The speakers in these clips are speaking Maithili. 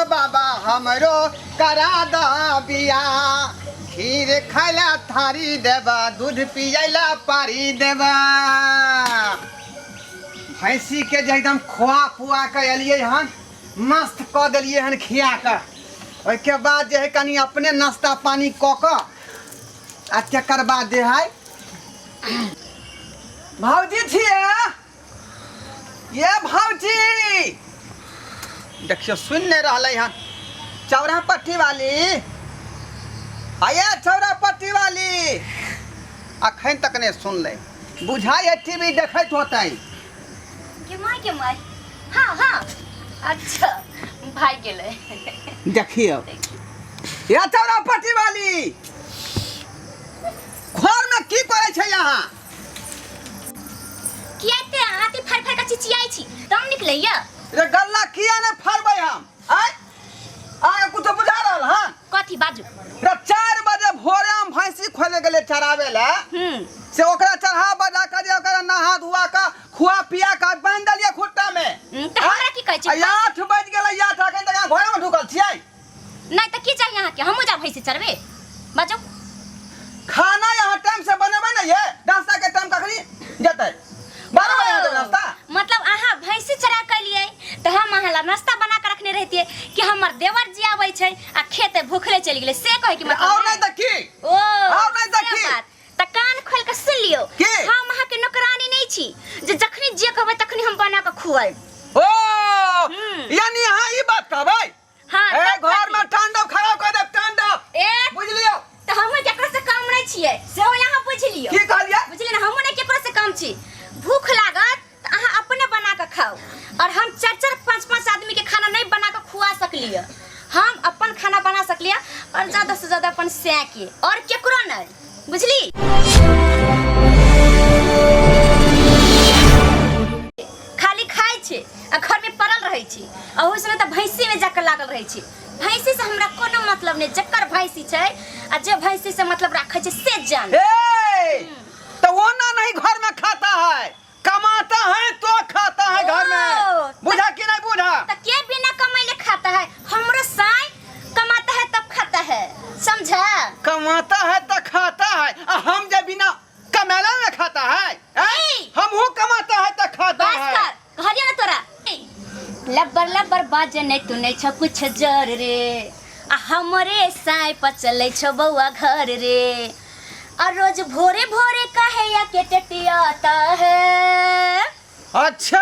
बाबा हमरो करा द बियाह खीर खाइला थारी देबा दूध पियला पारी देबा। भैंसी के जे एकदम खुआ पुआ के एलियै हन, मस्त कऽ देलियै हन खिया कऽ। ओहिके बाद जे है कनि अपने नाश्ता पानी कऽ कऽ आ तकर बाद जे है भौजी छियै ये भौजी, देखियो सुन नहीं रहलै हन। चौरा पट्टी वाली आये, चौरा पट्टी वाली अखन तक नहीं सुनलै, बुझाइ है टीवी देखैत होतै। के माय के माय, हाँ हाँ, अच्छा भाई गेलै। देखियो ये चौरा पट्टी वाली घर में की करै छै यहाँ? किया एते हाथी फाड़ फाड़ के चिचियाइ छी, दम निकलैया? रे गल्ला किया ने फाड़बै हम? आय आगे कुछ बुझा रहल हन? कथी बाजू। रे 4 बजे भोरे हम भैंसी खोले गेले चरावे ला। से ओकरा चढ़ा बढ़ा के जे ओकरा नहा धुआ के खुआ पिया के बांधि देलियै खुट्टा में। तऽ हमरा की कहै छी? आ 8 बज गेलै, 8 अखन तक अहाँ घरे में ढुकल छियै। नहीं तऽ की चाहिए अहाँके? हमहूँ जाब भैंसी चरबे, बाजू। खाना यहाँ टाइम से बनेबै ने, ये नाश्ता के टाइम कखनी जेतै? 12 बजे हेतै नाश्ता। मतलब अहाँ भैंसी चरा के लिए तऽ हम अहाँ ला नाश्ता बना के रखने रहतियै कि हमर देवर जी आबै छै आ खेत भूखले चलि गेलै, से कहै के मतलब और है? नहीं तऽ की? ओ, और नहीं तऽ से की? बात। तऽ कान खोल के सुन लियौ। की? हम अहाँ के नौकरानी नहीं छी जे जखनी जे कहबै तखनी हम बना के खुआब। ओ, यानी अहाँ ई बात कहबै? हाँ, ए, तब घर कथी? में तांडव खड़ा कर देब, तांडव। ए, बुझलियौ? तऽ हमहूँ केकरो से कम नहीं छियै, सेहो अहाँ बुझि लियौ। की कहलियै? बुझलियै ने, हमहूँ नहि केकरो से कम छी। भूख लागत तऽ अहाँ अपने बना कऽ खाउ, और हम 4 4 5 5 आदमी के खाना नहीं बना कऽ खुआ सकलियै। हम अपन खाना बना सकलियै और ज्यादा से ज्यादा अपन सै के, और केकरो नहीं, बुझली? खाली खाइ छै आ घर में पड़ल रहै छी, अहू से तऽ भैंसी में जाके लागल रहै छी। भैंसी से हमरा कोनो मतलब नहीं, जकर भैंसी छै आ जे भैंसी से मतलब राखै छै से जान। ए, तो वो ना नहीं घर में खाता है, कमाता है तो खाता है घर में। ओ, बुझा कि नहीं बुझा? तो के बिना कमैले खाता है? हमरो साई कमाता है तब खाता है, समझा? कमाता है तो खाता है, आ हम जब बिना कमेला में खाता है, हैं? ए! हमहू कमाता है तो खाता बस है। कर, कहलियो ना तोरा। लब्बर लब्बर बाजे नहीं तू नहीं छ कुछ जर रे, आ हमरे साई पर चले छ बउआ घर रे, आ रोज भोरे भोरे कहे या के टेटियाता है। अच्छा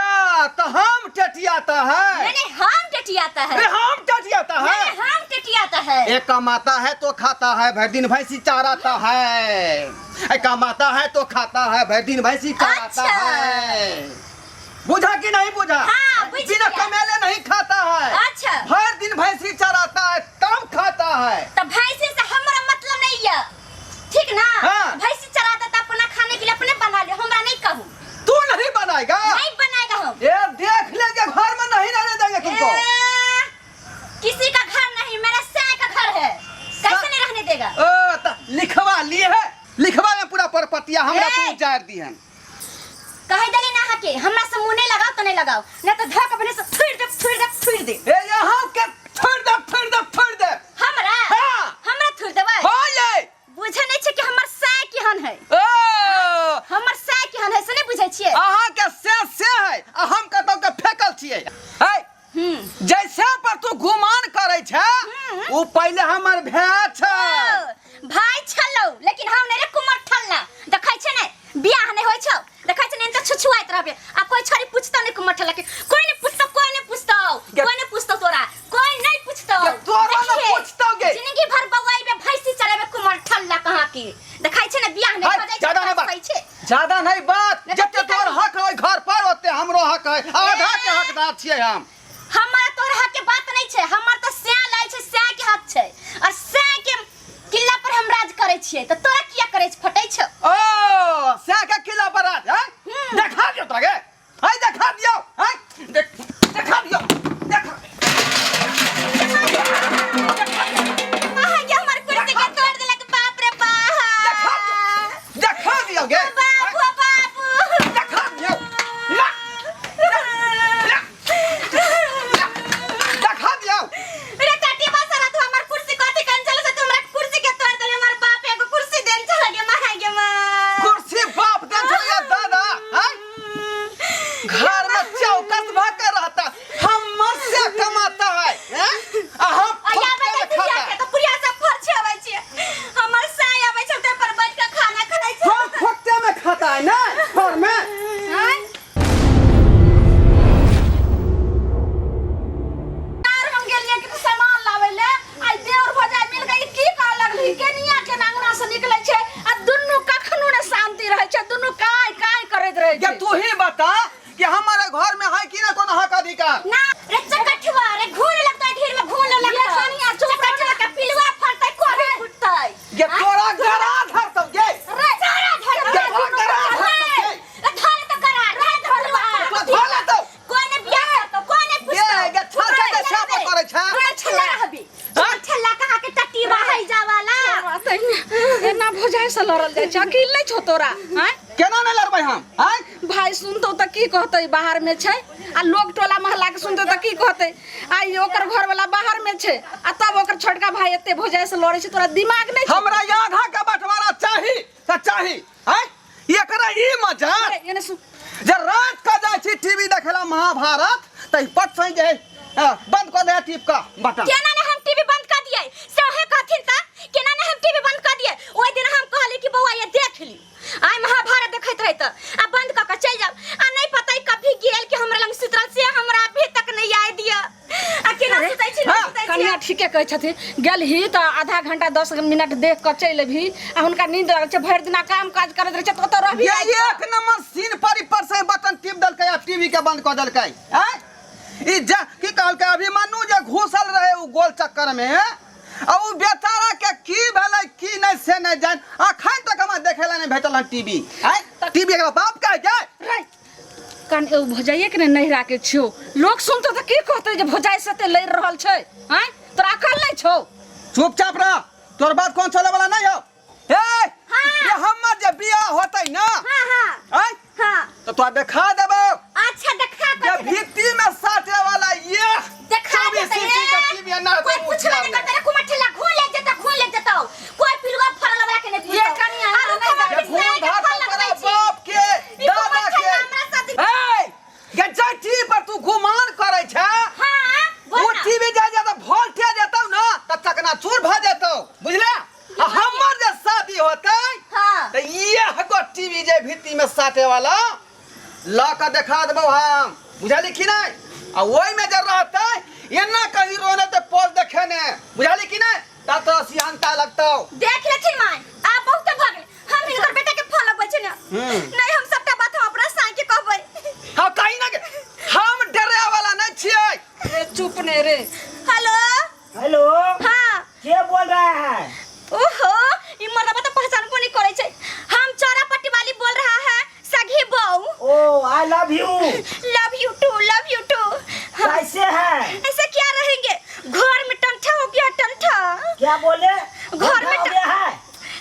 तो हम टेटियाता है? नहीं, नहीं, हम टेटियाता है। अरे हम टेटियाता है। नहीं, नहीं, हम टेटियाता है। एक कमाता है तो खाता है, भर दिन भैंसी चराता है। एक कमाता है तो खाता है, भर दिन भैंसी चराता अच्छा। है। बुझा कि नहीं बुझा? हाँ, बुझ बिना गया। कमेले नहीं खाता है। अच्छा। हर दिन भैंसी चराता है तब खाता है। तो भैंसी से हमारा मतलब नहीं है, ठीक ना? हाँ। भैंसी चराता तो अपना खाने के लिए अपने बना ले, हमरा नहीं कहूँ। तू नहीं बनाएगा? नहीं बनाएगा हम। ये देख लेंगे, घर में नहीं रहने देंगे तुमको। ए, किसी का घर नहीं, मेरा सै का घर है, कैसे नहीं रहने देगा? ओ, त लिखवा लिए है, लिखवा में पूरा परपतिया हमरा ए! तू उजार दी हन। कहे देली ना के हमरा से मुंह नहीं लगाओ तो नहीं लगाओ, नहीं तो धक अपने से थुड़ दे, थुड़ दे, थुड़ दे। ए यहाँ के थुड़ दे, थुड़ दे, थुड़ दे। हमरा? हाँ। हमरा थुड़ देबै? हाँ ये। बुझे नहीं छै कि हमर सै केहन है। ओ! हमर सै केहन है से नहीं बुझै छियै? अहाँ के से से है आ हम कतौ के फेकल छियै। है? जैसे पर तू गुमान करै छै, उ पहिले हमर भाय छै। ओ, भाय छलौ, लेकिन हम नहीं रे कुमर ठल्ला। देखै छै ने बियाह नहीं होय छौ, देखै छै ने तऽ छुछुआइत रहबे, आ कोई छोरी पूछतौ नहीं कुमर ठल्ला के, कोई नहीं पूछतौ, कोई नहीं पूछतौ, गे- कोई नहीं पूछतौ तोरा, कोई नहीं पूछतौ। गे, तोरा ना देखिए, पूछतौ गे। जिंदगी भर बौआइबे भैंसी चराबे कुमर ठल्ला कहाँ की। देखै छै ने बियाह नहीं हाय, भऽ जाइ छै, ज्यादा नहीं बात। फंसै छै। ज्यादा नहीं बात, नहीं तऽ जते की तोर करी? हक है घर पर ओते हमरो हक है, आधा के ए! हकदार छियै हम। हमरा तोर हक के बात नहीं छै, हमर तऽ स्या लाय छै, स्या के हक छै, और स्या के किला पर हम राज करै छियै, तऽ तोरा किया करै छै फटै छौ? ओ स्या के किला पर राज है? देखा दियौ तोरा के, है देखा दियौ, है देखा दियौ, देखा। अहाँ के हमर कुर्सी के तोड़ देलक, बाप रे बाप। देखा दियौ गे। बाबू, बाबू। देखा दियौ। ला, ला, ला। ठेला रहबी ठेला कहा के टट्टी बहाई जावाला। एना भौजाइ से लड़ल जाइ छै, अकिल नहि छौ तोरा? आँय? केना नहि लड़बै हम? आँय? भाई सुनतौ तऽ की कहतै, बाहर में छै, आ लोग टोला मोहल्ला के सुनतौ तऽ की कहतै, आ ई ओकर घर वाला बाहर में छै, आ तब ओकर छोटका भाई एते भौजाइ से लड़ै छै, तोरा दिमाग नहि छौ? हमरा आधा के बंटवारा चाही तऽ चाही। आँय, एकरा ई मजा अरे, एने सुन। जे रात का जाइ छी टीवी देखेला महाभारत तऽ ई पट से जे बंद कऽ दे टीप का बटन। केना ने हम टीवी बंद कर दिए से ओहे कहथिन त केना ने हम टीवी बंद कर दिए। ओहि दिन हम कहली कि बौआ ये देख ली, आइ महाभारत देखैत रही त आ बंद क के चलि जाब, आ नहीं पता ही कभी गेल कि हमरा लंग सुतल से हमरा अभी तक नहीं आए दिया। आ केना सुतै छी, नहीं सुतै छी। कनिया ठीके कहै छथिन, गेलही तऽ आधा घंटा 10 मिनट देख कऽ चलि अबही, आ हुनका नींद लागल छै, भरि दिना काम काज करैत रहै छै तऽ ओतऽ रहबही ये राति कऽ। एक नंबर सीन पर पर से बटन टिप देलकै आ टीवी के बंद कऽ देलकै। आँय, ई जा की कहलकै अभिमन्यु जे घुसल रहे उ गोल चक्कर में, आ उ बेचारा के की भेलै की नहीं से नहीं जान, अखन तक हमरा देखे ला नहीं भेटल हन टीवी। आँय, टीवी एकरा बाप के जाय रे कान एगो भौजाइए के ने नैहरा के छियौ, लोग सुनतौ तऽ की कहतै जे भौजाइ से एते लड़ि रहल छै। आँय, तोरा अकल नहि छौ? चुपचाप रह, तोर बात कौन चले वाला नहीं हो। ए, ये हमर जे बियाह होतै ना, हां हां आँय, हां, तो तोरा देखा देबौ। अच्छा देखा जे कथी भित्ती में साटे वाला ये देखा चौबीस देतै, इंची के ए, टीवी ना कोई पूछबे नहीं करतै रे, कुमार ठेला घून ले जेतौ, घून ले जेतौ, कोई पिलुआ फरल वाला के नहीं ये पूछतौ। कनिया, आरो नहीं खबर जाने। पिसाए के घूम फल तोरा लगबै छी। बाप के ई दादा कुमार के। ठेला हमरा साथ ए, गे जाय टीवी पर तू गुमान करै छै, हां, बोल ओ ना। टीवी जाय जाय तऽ वोल्टेज एतौ ना तऽ चकनाचूर भऽ जेतौ, बुझले? आ हमर जे शादी होतै हां, तऽ इएह गो टीवी जे भित्ती में साटे वाला लऽ कऽ देखा देबौ हम, बुझली कि नहि? आ ओहिमे जे रहतै एना कहीं रोने तऽ पोज देखेने, बुझली कि नहि? तब तोरा सिहनता लगतौ। देख लेथिन माय, आब बहुत भऽ गेल। हम हिनकर बेटा के फोन लगबै छी ने। नहीं, हम सबटा बात हम अपना साई के कहबै। हाँ, कहीं ना हम डरे वाला नहीं छियै। रे चुप ने रे। हेलो। हेलो। हाँ। के बोल रहा है? ओहो, ई मर्दबा तो पहचानबो नहीं करे छै। हम चौरापट्टी वाली बोल रहा है, सगी बहू। ओ I love you. Love you too, love you too. हाँ। कैसे है? ऐसे क्या रहेंगे, घर में टंठा हो गया, टंठा। क्या बोले? घर में हो गया है?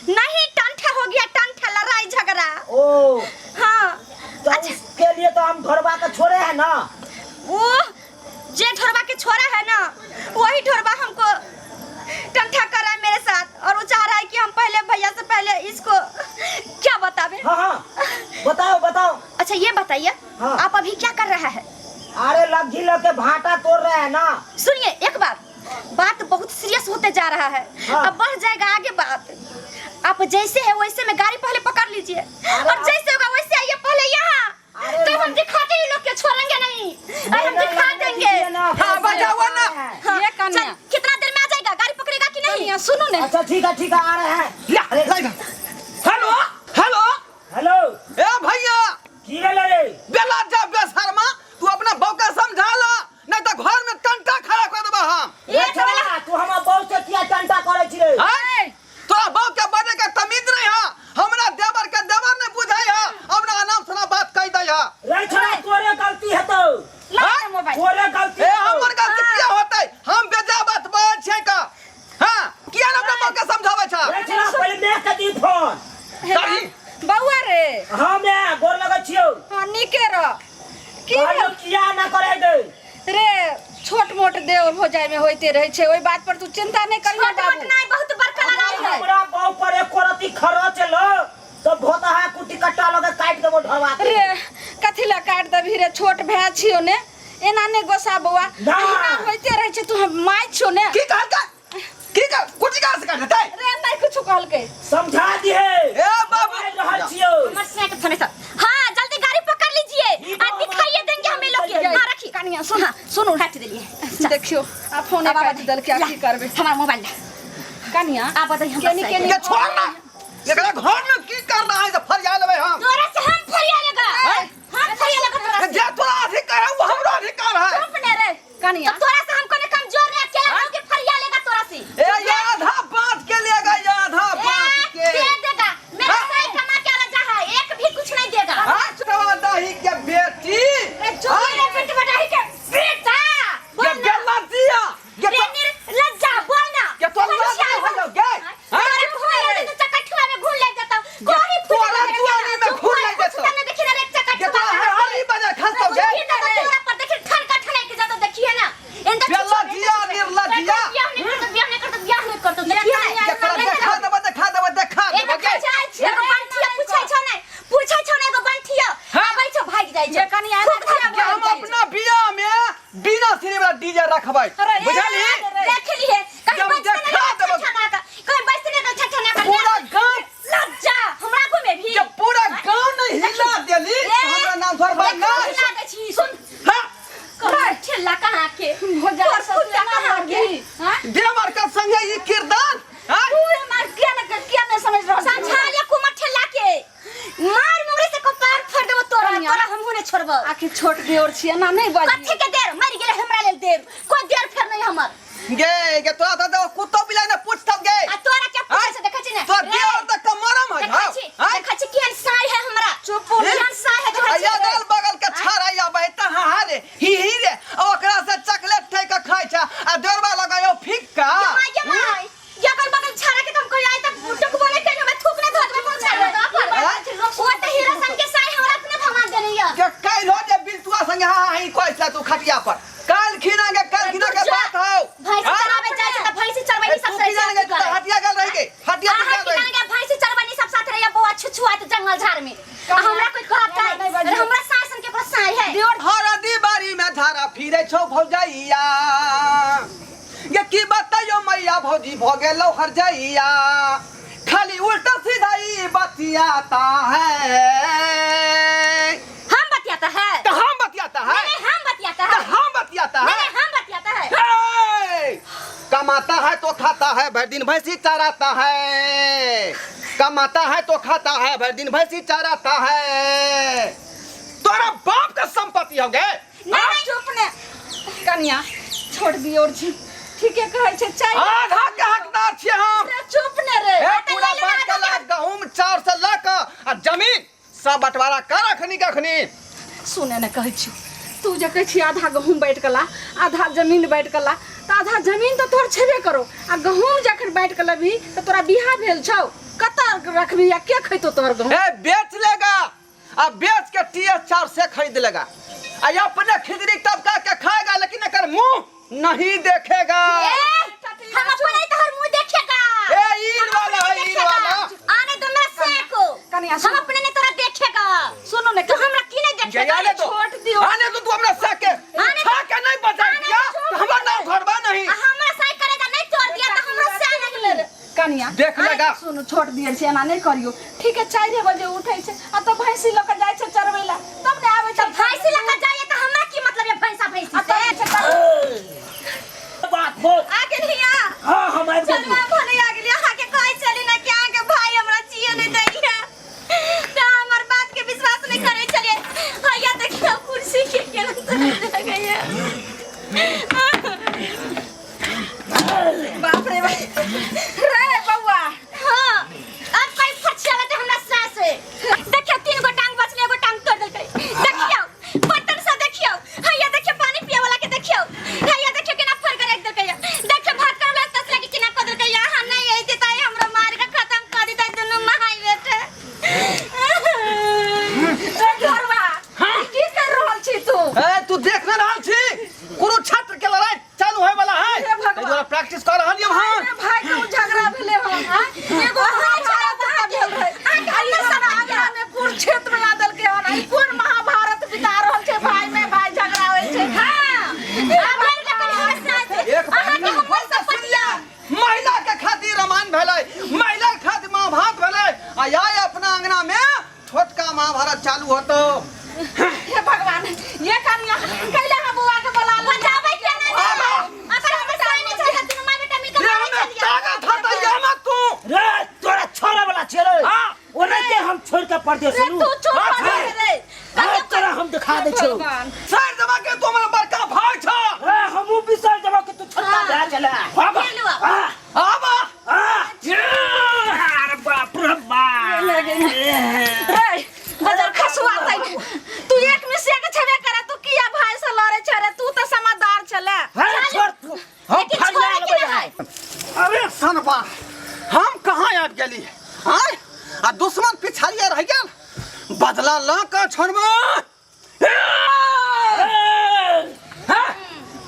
नहीं, टंठा हो गया, टंठा, लड़ाई झगड़ा। ओ। हाँ। तो अच्छा। उसके लिए तो हम ढोरबा के छोड़े हैं ना। वो जे ढोरबा के छोड़ा है ना, वही ढोरबा हमको टंठा कर रहा है मेरे साथ, और वो चाह रहा है कि हम पहले भैया से पहले इसको क्या बतावे। हाँ हाँ, बताओ बताओ। अच्छा ये बताइए, हाँ। आप अभी क्या कर रहा है? अरे लग्गी लग के भाटा तोड़ रहे हैं ना। सुनिए एक बात, बात बहुत सीरियस होते जा रहा है। हाँ। अब बढ़ जाएगा आगे बात। आप जैसे है वैसे में गाड़ी पहले पकड़ लीजिए, और जैसे होगा वैसे आइए पहले यहाँ, अरे तब हम भाई। दिखाते ही लोग के छोड़ेंगे नहीं, अरे हम महीना दिखा लगने देंगे। दीजिए ना, हाँ, कैसे बताओ ना। है? हाँ, ये कन्या। चल, कितना देर में आ जाएगा? गाड़ी पकड़ेगा कि नहीं? कनिया सुनू ने। अच्छा ठीक है, ठीक है, आ रहे हैं। ला, ला इधर। Hello hello hello. ए भैया, की भेलै रे? बेला जा बेशर्मा, तू अपना बहू के समझा ला, नहीं तो घर में टंटा खड़ा कर देबा हम। रे छोरा, तू हमर बहू से किया टंटा करै छी रे? आँय? तोरा बहू के बने के तमीज नहीं है, हमरा देवर के देवर नहीं बुझाई है, अपना नाम सुना बात कह दै है। रे छोरा, तोरे गलती हेतौ। ला हाँ? ने मोबाइल। तोरे गलती ए, हेतौ। हमर गलती किया होतै? हम बेजा बात बाजै छियै का? हाँ, किया ने अपना बहू के समझाबै छा? रे छोरा, पहिले मैं के दी फोन। कही। बौआ रे। हाँ, मैं गोर लगै छियौ। हाँ, नीके रह। की कहलियौ किया ना करै दे? रे छोट मोट देवर भौजाइ में होइते रहै छै, ओहि बात पर तू चिंता नहि करिहे छोट मोट बाबू। नहीं, बहुत बड़का लड़ाई है। हमरा बहू पर एको रत्ती खरच लो तो भोतहा कुटी कट्टा लगे काटि देबो ढोरबा के। रे कथी लए काटि देबही रे, छोट भाय छियौ ने, एना नहि गोसा बौआ, ना। एना होइते रहै छै, तू हम माय छियौ ने। की कहलकै? की कह कुटी कहाँ से काट देतै? रे नहि कुछ कहलकै। समझा दिहे। ए बाबू। आबि रहल छियौ। हमर सिया के फोन है सर। हाँ, जल्दी गाड़ी पकड़ लीजिए, ठीक आज है, दिखाइए देंगे हमें लोग के। हाँ रखिए। कनिया सुन, सुनू, काट दिलिए। देखियो आ फोन अब काटि देलकै, आ की करबै? हमार मोबाइल ला। कनिया आप बताइए हम केनी बस केनी के छोड़ ना, एकरा घर में की कर रहा है? फरिया लेबै हम। तोरा से हम फरिया लेगा, हम फरिया लेगा तोरा से। जे तोरा अधिकार है वो हमरो अधिकार है। चुप ने रे कनिया। तो तोरा से हम कोने कमजोर रे, अकेला रहो के फरिया लेगा तोरा से। ए ये आधा बांट के लेगा, ये आधा ए, बांट के दे देगा मेरा हाँ? साई कमा के आला जा है, एक भी कुछ नहीं देगा। हाँ, चुटवा दही के बेटी। ए, चुप रे, बेटी बटाही के बेटा। बोल ये ना। बेला दिया। ये रे तो- निर, दिया बियाह नहीं करतो, बियाह नहीं करतो, बियाह नहीं करतो। देखी नहीं। एकरा देखा देबो, देखा देबो, देखा एगो देबो गे। पूछै छी, एगो बंठिया पूछै छौ नै, पूछै छौ नै एगो बंठिया। हाँ। आबै छौ भागि जाइ छौ। जे कनिया थूक धरा कि हम भागि जाइ छौ। अपना बियाह में बिना सिरे वाला डीजे रखबै, अरे, ए, बुझलही? देख लिहे कहीं जब बचते नहीं देखा देबो। छछना का, कहीं बचते नहीं छछना का। पूरा गांव लज्जा हमरा को में भी के पूरा गांव नहीं हिला देली ए, तो हमरा नाम धरबा देख, नहीं। हिला दै छी सुन। हाँ। कहाँ ठेला कहाँ के भौजाई तोर सब कुत्ता एना कहाँ के लड़बी, हाँ? देवर का संगे ई किरदार, हाँ? तू मार किया न किया नहीं समझ रहल छी? समझा लिया कुमर ठेला के मार मुंगरी से कपार फोड़ देबो तोरा। कनिया। तोरा हमहू नहीं छोड़बो। आखिर छोट देवर छियै ना नहीं बाजी। कथी के देर मर गेले हमरा लेल देर कोई देर फेर नहीं हमर। गे गे तोरा तो कुत्तो बिलाई ने पूछतौ गे। आ तोरा क्या पूछे से देखै छी ने तोरा रे, देवर त कमरम है। देखै छी, देखै छी केहन साय है हमरा। चुप केहन साय है देखै छी। अया दल बगल के छाड़ा आबै त हा रे ही ही रे, आ ओकरा से चॉकलेट ठै के खाइ छ आ देवरबा लगायो फिक्का। ये माय ये अगल बगल छाड़ा के तुम कोई आए त टुकबो नहीं कहीं हमरा थूक ना धो देबे कोन छाड़ा पर वो त हीरा सन के साय हमरा अपने भगवान देने या। के काल्हि हो जे बिलतुआ संगे हा हा ही कहै छला तू खटिया पर काल्हि खिना के काल्हि खिना के बात हौ। भैंस चरावे जाइ छै त भैंस चरबै ए, सब तू की जाने गे, तू त हटिया गेल रही गे, हटिया तू अहाँ गेल की रही। जाने गे भैंस चरबै सब साथ रहिया बौआ छुछुआत जंगल झाड़ में आ हमरा कोई कहत नहीं नहीं। बाजियौ। हमरा सास सन के केकरो साय है। हरदी बारी में धारा फिरे छौ भौजैया ये की बताइयो मैया भौजी भ गेलौ हरजैया, खाली उल्टा सीधा ई बतियाता है। हम बतियाता है तो हम बतियाता है। नहीं हम बतियाता तो है। हम बतियाता है। नहीं हम बतियाता है। हे! कमाता है तो खाता है भर दिन भैंसी चराता है, कमाता है तो खाता है भर दिन भैंसी चराता है। तोरा बाप का संपत्ति हो गए। नहीं चुप ने कनिया छोड़ दियो और छी ठीके कहै छै चाय आधा के हकदार छियै हम। रे चुप ने रे। ए पूरा बात के लाख गहूम चाउर से लऽ कऽ आ जमीन सब बंटवारा कर अखनी के अखनी। सुने ने कहै छी तू जे कहै छी आधा गहूम बाँटि कऽ ला आधा जमीन बाँटि कऽ ला तऽ आधा जमीन तऽ तोहर छेबे करो आ गहूम जखन बाँटि कऽ लेबही तऽ तोरा बियाह भेल छौ कतऽ रखबही आ के खैतौ तोहर गहूम? ए बेच लेगा आ बेच के टीएस चाउर से खरीद लेगा आ अपने खिचड़ी टपका के खाएगा लेकिन एकर मुंह नहीं देखेगा। ए, हम अपने तोहर मुंह देखेगा। ए ईद हम वाला अपने है, ईद देखेगा। वाला। आने दो मेरा साय को। कनिया, हम सुनो। अपने नहीं तोरा देखेगा। सुनो ने तू हमरा की नहीं देखेगा? आने दो। छोड़ दियो। आने दो तू हमरा साय के। आने खा के नहीं बचा आने दिया दो, तो हमरा नाम घरबा नहीं। आ हमरा साय करेगा नहीं तोड़ दिया तो हमरा साय नहीं। कनिया देख लेगा। सुनो छोड़ दिए छै एना नहीं करियो ठीक है। 4 बजे उठै छै आ तऽ भैंसी लऽ कऽ जाइ छै चरबै ला तब ने आबै छै। तो भैंसी लगा जाइए तो हमरा की मतलब है भैंसा भैंसी आ से? तब बात बोल। आ गेलिया। हाँ हम आबि चल गेलियौ। मां भने आ गेलिया। अहाँ के कहै छली ना कि अहाँ के भाई हमरा जिए नहीं दैया त हमर बात के विश्वास नहीं करै छलियै। हैया देखियौ कुर्सी के केना तोड़ गया। बाप रे बाप रे बौआ। हाँ अब कोई फरिया लेते हमरा सास से। देखियौ 3 गो टांग बचले एगो टांग तोड़ देलकै। देखियौ बर्तन से देखियौ हैया देखियौ पानी पिए वाला के देखियौ हैया देखियौ केना फोड़ के राखि देलकै। देखियौ भात करे वाला तसला के केना कऽ देलकै। अहाँ नहीं अइते त हमरा मार के खत्म कऽ देतै दुनू माय बेटा। ए घरवा की कर रहल छी तू? ए तू देख न रहल छी कुरुक्षेत्र के लड़ाई चालू होय वाला है। हे भगवान। एहि दुआरे प्रैक्टिस कर रहल हम। अरे भाई के झगड़ा भेले हन आ? एगो महाभारत भेल रहे आ ई सब आंगना में कुरुक्षेत्र बना देलकै हन। ई कोन महाभारत बिता रहल छै भाई में भाई झगड़ा होइ छै। हाँ अब लड़ के कनी हमरा सास से। एक अहाँ के हमर बात सब सुन ले, महिला के खातिर रामायण भेलै, महिला के खातिर महाभारत भेलै आ आइ अपना अंगना में छोटका महाभारत चालू होतो। हे भगवान ये कनिया कैले हम बौआ के बोला ले बचाबै के ना आबा। अगर हमर साई नहीं चाहता दुनू माय बेटा मिलके रे मारै हमे छलियै। ताकत हतै ये मत तू। रे तोरा छोड़े वाला छियै रे। हाँ। ओनाहिते हम छोड़ के परदेश रे एलहुँ। तू चुप हाँ, हो जा रे। हाँ, तोरा हम दिखा दै छियौ। भगवान। सर दबा के तू हमर बड़का भाई छ। रे हमहूँ बिसरि जेबौ कि तू छोटका भए गेलै। आबा। ले लू आब। हाँ, आबा। हाँ। अरे बाप रे बाप। रे बजर खसुआ तै तू एक मिसिया के छेबे करे तू किया भाई से लड़े छे रे? तू तऽ समझदार छले। अरे छोड़ तू। हम लेकिन फरिया छोड़े के लेबै ना है। अरे सनबा हम कहाँ आबि गेली आय आ दुश्मन पिछाड़िए रहि गेल बदला लऽ कऽ छोड़बा।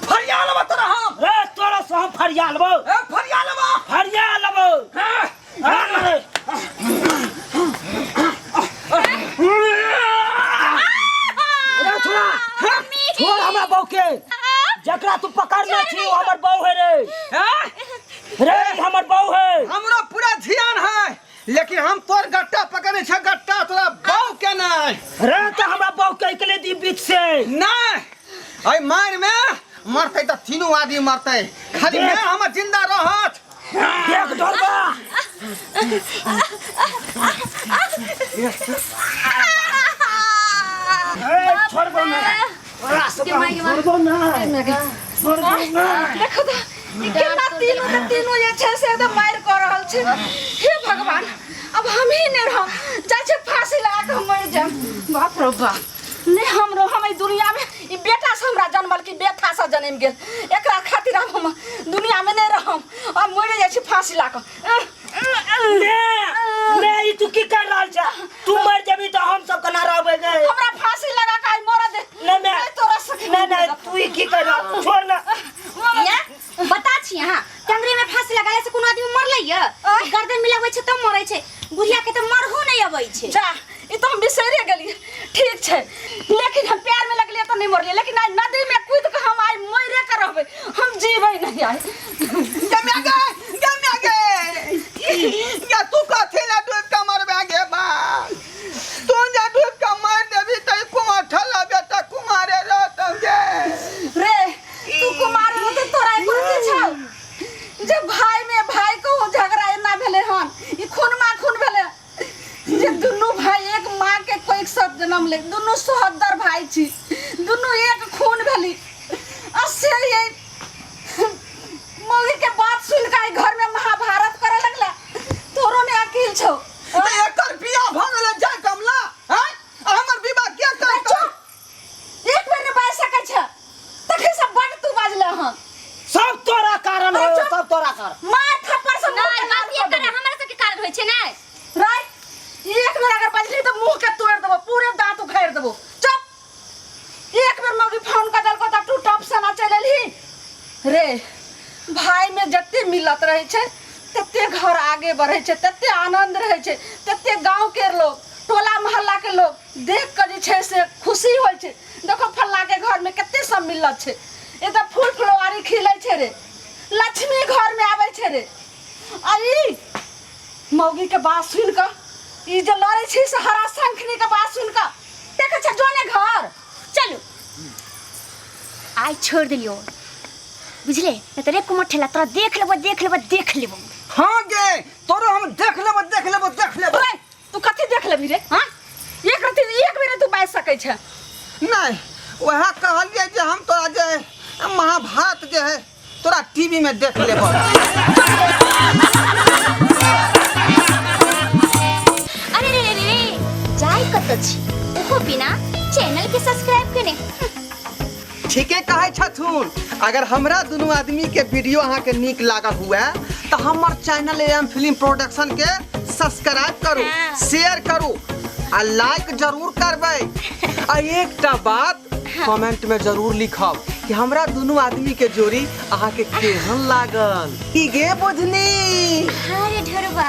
फरिया लेबै तोरा हम। रे तोरा से हम फरिया लेबो। ए फरिया लेबो। फरिया लेबो। हाँ। हाँ। रे छोड़ा, छोड़ हमरा बहू के। जकरा तू पकड़ने छी ओ हमर बहू है रे। हाँ? रे ई हमर बहू है। हमरो पूरा ध्यान है, लेकिन हम तोर गट्टा पकड़ने छे, गट्टा तोरा बहू के नहीं। रे तो हमरा बहू के अकेले दी बीच से। नहीं, अय मार में मरते तो तीनों आदमी मरते, खाली मैं हमर जिंदा रहत। देख ढोरबा। ए छोड़बो ना। तोरा सब के माई, माई। छोड़बो ना। छोड़बो ना। देखो तो ई केना तीनू के तीनू जे छै से एकदम मारि कऽ रहल छै। हे भगवान, अब हम ही नहि रहब, जाइ छै फांसी लगा कऽ हम मरि जायब। बाप रो बाप, नहि हम रहब एहि दुनियामे। ई बेटा से हमरा जनमल कि बेथा से जनमि गेल, एकरा खातिर आब हम दुनियामे नहि रहब, अब मरि जाइ छी फांसी लगा कऽ। ने ने ई तू की कर रहल छ? तू मर जेबी तो हम सब केना रहबै गे? हमरा फांसी लगा कऽ आइ मरऽ दे। नहीं, नहीं। नहि तोरा सके। नहीं नहीं, तू ई की कर रहल? छोड़ ना। या, बता छी अहाँ, टंगरी में फांसी लगाले से कोनो आदमी मरलै या? गर्दन में लगबै छै तब मरै छै, बुढ़िया के तऽ मरहु नहि अबै छै। जा, ई तऽ हम बिसरिए गेलियै। ठीक छै, लेकिन हम प्यार में लगलियै तऽ नहि मरलियै, लेकिन आइ नदी में कूद कऽ हम आइ मरे कऽ रहबै, हम जीबै नहि आइ। गम्या गे, गम्या गे, या तू कथी ला डूब के मरबे गे बा? तू जे डूब के मर देबी त कुमार ठल्ला बेटा कुमारे रहतौ गे। रे तू कुमार रहतौ, तोरा एको रत्ती छौ जे भाई में भाई को झगड़ा एना भेलै हन? ई खूनमा खून भेलै जे दुनू भाई एक माँ के कोइक सब जन्म ले, दुनू सोहदर भाई छी, दुनू एक खून भेली, आ से ये मौगी के बात सुन के घर में महाभारत करे लगला। तोरो ने अकिल छौ। त एकर बियाह भ गेलै जाय कमला, हैं? आ हमर विवाह के करतौ? एक बेर ने बाजि सकै छ, तखन से बड तू बाजले हन। सब तोरा कारण हो, सब तोरा कारण। मार थप्पड़ से मुंह नहीं, के लाल गलती कऽ एकर देबौ। हमरा सबके कारण होइ छै ने। राय, एक बेर अगर बजली तऽ मुंह के तोड़ देबो, पूरे दांत उखाड़ देबो। चुप। एक बेर मौगी फोन कऽ देलको तऽ तू टप से ना चलि एलही। रे भाई में जते मिलत रहै छै तते घर आगे बढ़ै छै, तते आनंद रहै छै, तते गांव के लोग टोला मोहल्ला के लोग देख कऽ जे छै से खुशी होइ छै। देखो फल्ला के घर में कते सब मिलत छै, एतऽ फूल फुलवारी खिलै छै रे, लक्ष्मी घर में आबै छै रे। आ ई मौगी के बात सुनि कऽ ई जे लड़ै छी से हरा शंखनी के बात सुनि कऽ देखै छै जोने घर। चलू आइ छोड़ देलियो बुझले, नहीं तो रे कुमर ठेला तोरा देख लेबो, देख लेबो, देख लेबो। हाँ गे, तोरो हम देख लेबो, देख लेबो, देख लेबो। रे तू कथी देख लेबी रे? हाँ, एक रत्ती एक बेर तू बाजि सकै छै। नहीं, वएह कहलियै जे हम तोरा जे महाभारत जे है तोरा टीवी में देख लेबो। अरे रे रे रे, जाय कत छी ओहो बिना चैनल के सब्सक्राइब केने? ठीके कहै छथुन, अगर हमरा दुनू आदमी के वीडियो अहाँ के नीक लागल हुए तो हमर चैनल एम फिल्म प्रोडक्शन के सब्सक्राइब करू, हाँ। शेयर करू आ लाइक जरूर करबै। आ एकटा बात कमेंट में जरूर लिखब कि हमरा दुनू आदमी के जोड़ी अहाँ के केहन लागल। की गे बुझनी? हाँ रे ढोरबा।